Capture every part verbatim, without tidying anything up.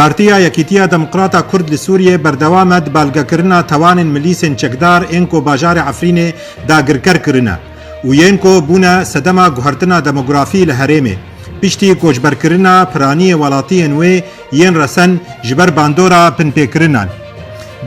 Partiya Yekîtiya Demokrata Kurd li Sûriyê berdewam e di balgekirina tewanên milîsên çekdar ên ku bajarê Efrînê dagirker kirine û yên ku bûne sedema guhertina demografî li herêmê. Piştî koçberkirina piraniyê welatiyên wê yên resen ji ber bandora binpêkirinan.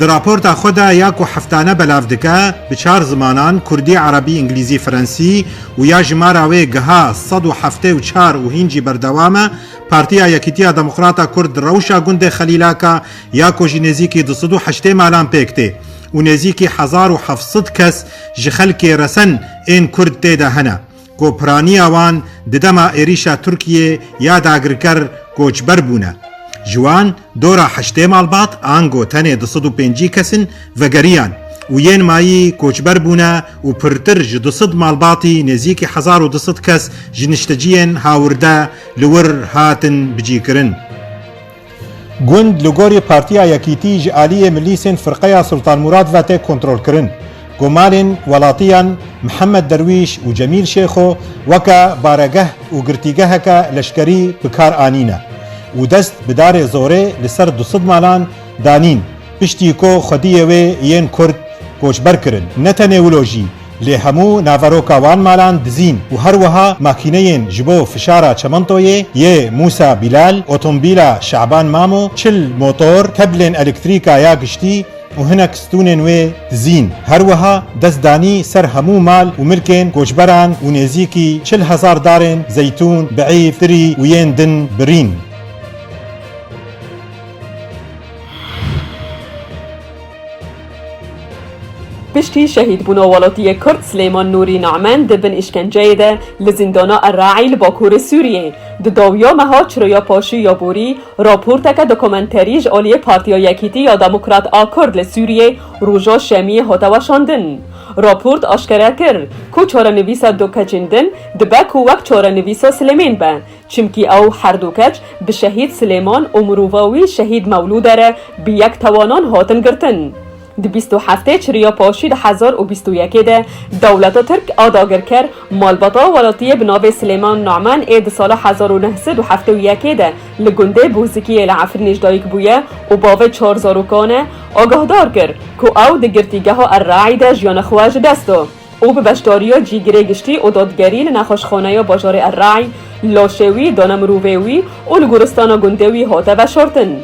Di raporta xwe de ya ku heftane belav dike, bi çar zimanan, kurdî, erebî, îngilîzî, frensî, û ya jimara wê giha sed û heftê û çar û hîn jî berdewam e, Partiya Yekîtiya Demokrata Kurd rewşa gundê Xelîlaka ya ku ji nêzîkî du sed û heştê malan pêk tê û nêzîkî hezar û heft sed kes ji xelkê resen ên Kurd tê de hene, ku piraniya wan di dema êrîşa Tirkiyê ya dagirker koçber bûne. Ji wan dora heştê malbat, ango tenê du sed û pêncî kes in, vegeriyan û yên mayî koçber bûne û pirtir ji du sed malbatî nêzîkî hezar û du sed kes ji nişteciyên hawirde li wir hatin bicîkirin. Gund li gorî Partiya Yekîtî ji aliyê milîsên Firqeya Sultan Murad ve tê kontrolkirin. Ku malên welatiyan Mihemed Derwîş û Cemîl Şêxo weke baregeh û girtîgeheke leşkerî bi kar anîne û dest bi darê zorê li ser du sed malan danîn, piştî ku xwediyê wê yên Kurd koçber kirin. Ne tenê wilo jî, lê hemû naveroka wan malan dizîn û her wiha makîneyên ji bo fişara çementoyê yê Mûsa Bîlal, otomobîla Şaban Mamo, çil motor, keblên elektrîka ya giştî û hinek stûnên wê dizîn. Her wiha dest danî ser hemû mal û milkên koçberan û nêzîkî çil hezar darên zeytûn, biîf, tirî û yên din birîn. Piştî şehîdbûna welatiyê Kurd Silêman Nûrî Namen di bin îşkenceyê de li zîndana Erraî li Bakurê Sûriyê, di dawiya meha çiroya paşî ya borî raporteke dokumenterî ji aliyê Partiya Yekîtî ya Demokrat a Kurd li Sûriyê roja Şemiyê hate weşandin. Raport aşkere kir ku çarenivîsa du keçên din dibe ku wek çarenivîsa Silêmên be, çimkî ew her du keç bi şehîd Silêman û mirova wî şehîd Mewlûde re bi yek tawanan hatin girtin. Di bîst û heftê çiriya paşî di hezar û bîst û yekê de dewleta Tirk a dagirker malbata welatiyê bi navê Silêman Namen ê di sala hezar û neh sed û heftê û yekê de li gundê Bozikiyê li Efrînê ji dayik bûye û bavê çar zarokan e, agahdar kir ku ew di girtîgeha Erraî de jiyana xwe ji dest da û bi beşdariya cîgirê giştî û dadgerî li nexweşxaneya bajarê Erraî, laşê wî dane mirovê wî û li goristana gundê wî hate veşartin.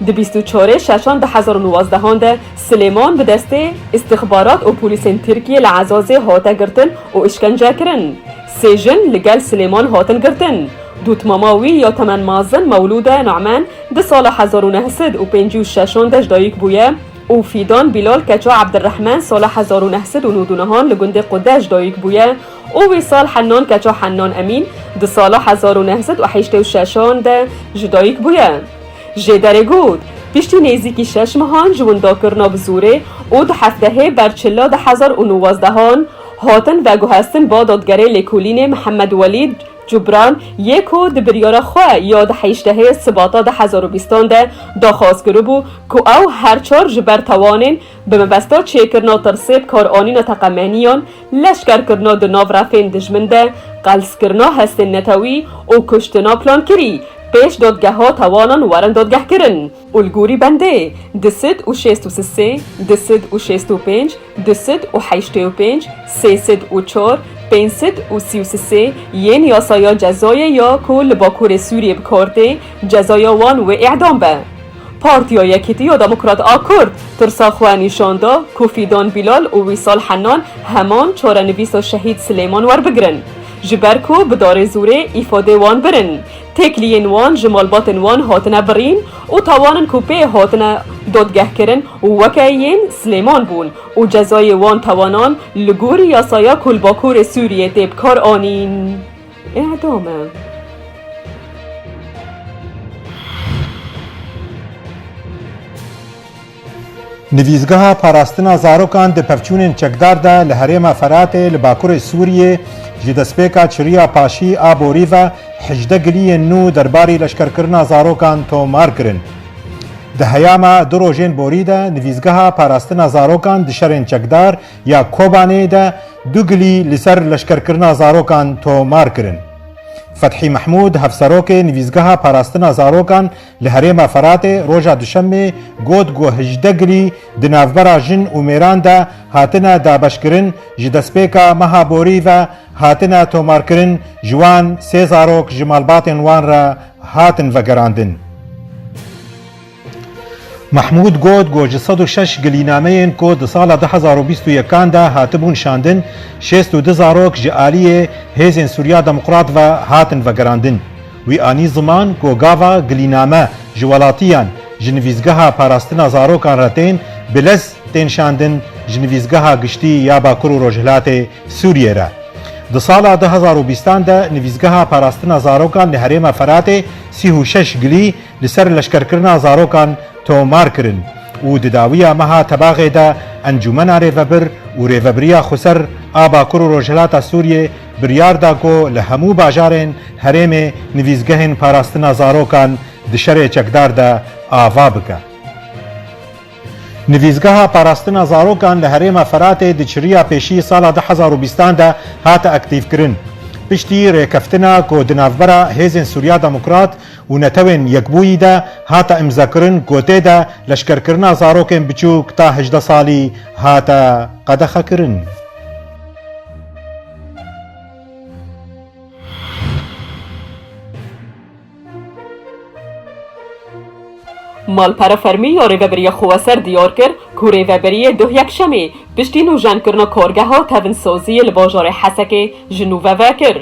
Di bîst û çarê şeşan du hezar û nozdehan de Silêman bi destê îstixbarat û polîsên Tirkiyê li Ezazê hate girtin û îşkence kirin. Sê jin li gel Silêman hatin girtin. Dotmama wî ya temenmazin Mewlûde Namen di sala hezar û neh sed û pêncî û şeşan de ji dayik bûye û Fîdan Bîlal keça Ebdirrehman sala hezar û neh sed û nod û nehan li gundê Qude ji dayik bûye û Wîsal Hennan keça Hennan Emîn di sala hezar û neh sed û heştê û şeşan de ji dayik bûye. Jêderê got, piştî nêzîkî şeş mehan ji windakirina bi zorê û di heftehê Berçila du hezar û nozdehan hatin veguhestin ba dadgerê lêkolînê Mihemed Welîd Cubran yê ku di biryara xwe ya di heştehê Sibata du hezar û bîstan de daxwaz kiribû ku ew her çar ji ber tawanên bi mebesta çêkirina tirsê bi kar anîna teqemeniyan, leşkerkirina di nav refên dijmin de, qelskirina hestên netewî û kuştina plankirî pêş dadgeha tawanan werin dadgehkirin. Û li gorî bendê du sed û şêst û sê, du sed û şêst û pênc, du sed û heştê û pênc, sê sed û çar, pênc sed û sî û sê yên yasaya cezayê ya ku li Bakurê Sûriyê bi kar tê, cezaya wan wê îdam be. Partiya Yekîtî ya Demokrat a Kurd tirsa xwe nîşan da ku Fîdan Bîlal û Wîsal Hennan heman çarenivîsa şehîd Silêman werbigirin, ji ber ku bi darê zorê îfadê wan birin. Têkiliyên wan ji malbatên wan hatine birîn û tawanin ku pê hatine dadgehkirin weke yên Silêman bûn û cezayê wan tawanan li gorî yasaya ku li Bakurê Sûriyê tê bi kar anîn, îdam e. Nivîsgeha Parastina Zarokan di pevçûnên çekdar de li herêma Feratê li bakurê Sûriyê ji destpêka çiriya paşî a borî ve hejdeh giliyên nû derbarî leşkerkirina zarokan tomar kirin. Di heyama du rojên borî de Nivîsgeha Parastina Zarokan di şerên çekdar ya Kobanê de du gilî li ser leşkerkirina zarokan tomar kirin. Fethî Mehmûd, hevserokê Nivîzgeha Parastina Zarokan li herêma Feratê, roja Duşemê got ku hejdeh gilî di navbera jin û mêran de hatine dabeşkirin, ji destpêka meha borî ve hatine tomarkirin, ji wan sê zarok ji malbatên wan re hatin vegerandin. Mehmûd got ku ji sed û şeş gilînameyên ku di sala du hezar û bîst û yekan de hatibûn şandin, şêst û du zarok ji aliyê Hêzên Sûriya Demokrat ve hatin vegerandin. Wî anî ziman ku gava gilîname ji welatiyan ji Nivîzgeha Parastina Zarokan re tên, bi lez tên şandin ji Nivîzgeha Giştî ya Bakur û Rojhilatê Sûriyê re. Di sala du hezar û bîstan de Nivîzgeha Parastina Zarokan li herêma Feratê sî û şeş gilî li ser leşkerkirina zarokan tomar kirin û di dawiya meha Tebaxê de Encûmena Rêvebir û Rêvebiriya Xweser a Bakur û Rojhilata Sûriyê biryar da ku li hemû bajarên herêmê nivîzgehên parastina zarokan di şerê çekdar de ava bike. Nivîzgeha Parastina Zarokan li herêma Feratê di çiriya pêşî sala du hezar û bîstan de hate aktîfkirin. Piştî rêkeftina ku di navbera Hêzên Sûriya Demokrat û Netewên Yekbûyî de hate îmzekirin ku tê de leşkerkirina zarokên biçûk ta hejdeh salî hate qedexekirin. Malpera fermî ya Rêveberiya Xweser diyar kir ku Rêveberiyê duh Yekşemê piştî nûjenkirina kargeha tevinsaziyê li bajarê Hesekê ji nû ve vekir.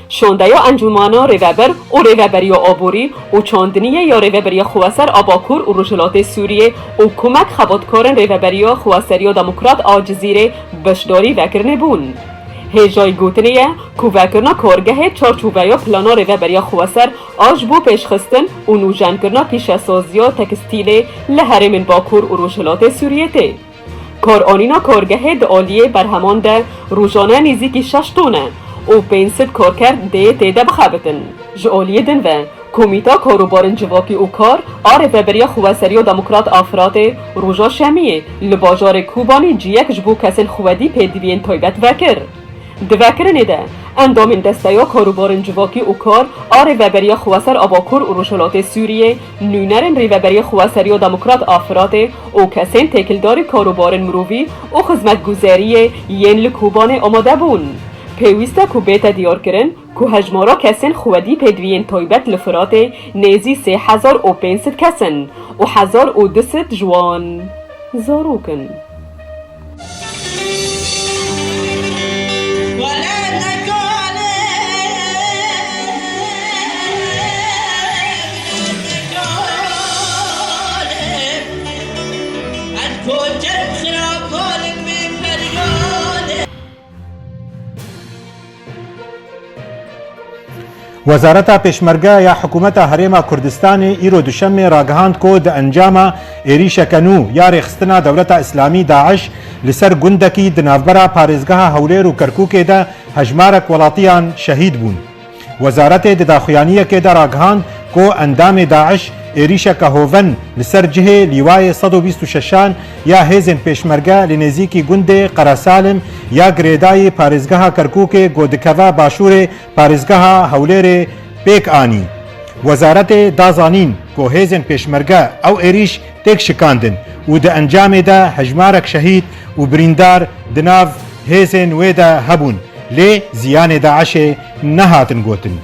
Şandeya Encûmana Rêveber û Rêveberiya Aborî û Çandiniyê ya Rêveberiya Xweser a Bakur û Rojhilatê Sûriyê û komek xebatkarên Rêveberiya Xweseriya Demokrat a Cizîrê beşdarî vekirinê bûn. Hêjayî gotinê ye ku vekirina kargehê çarçoveya plana Rêveberiya Xweser a ji bo pêşxistin û nûjenkirina pîşesaziya tekstîlê li herêmên Bakur û Rojhilatê Sûriyê tê. Karanîna kargehê di aliyê berheman de rojane nêzîkî şeş ton e û pênc sed karker dê tê de bixebitin. Ji aliyê din ve, Komîta Karobarên Civakî û Kar a Rêveberiya Xweseriya Demokrat a Firatê roja Şemiyê li bajarê Kobanî ciyek ji bo kesên xwedî pêdiviyên taybet vekir. Di vekirinê de, endamên Desteya Karobarên Civakî û Kar a Rêveberiya Xweser a Bakur û Rojhilatê Sûriyê, nûnerên Rêveberiya Xweseriya Demokrat a Firatê û kesên têkildarî karobarên mirovî û xizmetguzariyê yên li Kobanê amade bûn. Pêwîst e ku bête diyarkirin ku hejmara kesên xwedî pêdiviyên taybet li Firatê nêzî sê hezar û pênc sed kes in û hezar û du sed ji wan zarok in. Wezareta Pêşmerge ya Hikûmeta Herêma Kurdistanê îro Duşemê ragihand ku di encama êrîşeke nû ya rêxistina Dewleta Îslamî, DAIŞ, li ser gundekî di navbera parêzgeha Hewlêr û Kerkûkê de hejmarek welatiyan şehîd bûn. Wezaretê di daxuyaniyekê de ragihand ku endamê DAIŞ êrîşeke hoven li ser cihê lîwayê sed û bîst û şeşan ya hêzên pêşmerge li nêzîkî gundê Qeresalim ya girêdayî parêzgeha Kerkûkê ku dikeve başûrê parêzgeha Hewlêrê pêk anî. Wezaretê da zanîn ku hêzên pêşmerge ew êrîş têk şikandin û di encamê de hejmarek şehîd û birîndar di nav hêzên wê de hebûn, lê ziyanê DAIŞê nehatin gotin.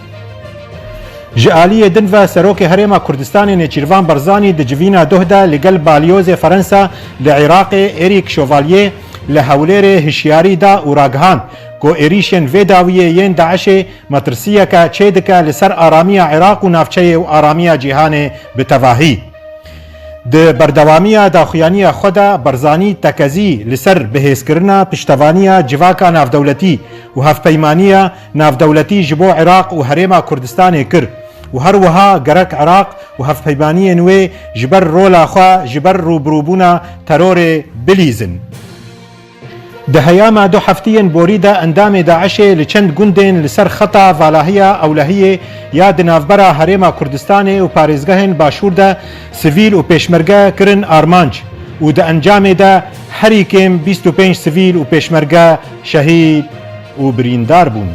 Ji aliyê din ve Serokê Herêma Kurdistanê Nêçîrvan Barzanî di civîna doh de li gel balyozê Ferensa li Iraqê Êrîk Şovalyê li Hewlêrê hişyarî da û ragihand ku êrîşên vê dawiyê yên DAIŞê metirsiyeke çêdike li ser aramiya Iraq û navçeyê û aramiya cîhanê bi tevahî. Di berdewamiya daxuyaniya xwe de Barzanî tekezî li ser bihêzkirina piştevaniya civaka navdewletî û hevpeymaniya navdewletî ji bo Iraq û Herêma Kurdistanê kir û her wiha gerek Iraq û hevpeymaniyên wê ji ber rola xwe ji ber rûbirûbûna terorê bilîzin. Di heyama du heftiyên borî de endamê DAIŞê li çend gundên li ser xeta valahiya Ewlehiyê ya di navbera Herêma Kurdistanê û parêzgehên Başûr de sivîl û pêşmerge kirin armanc û di encamê de herî kêm bîst û pênc sivîl û pêşmerge şehîd û birîndar bûn.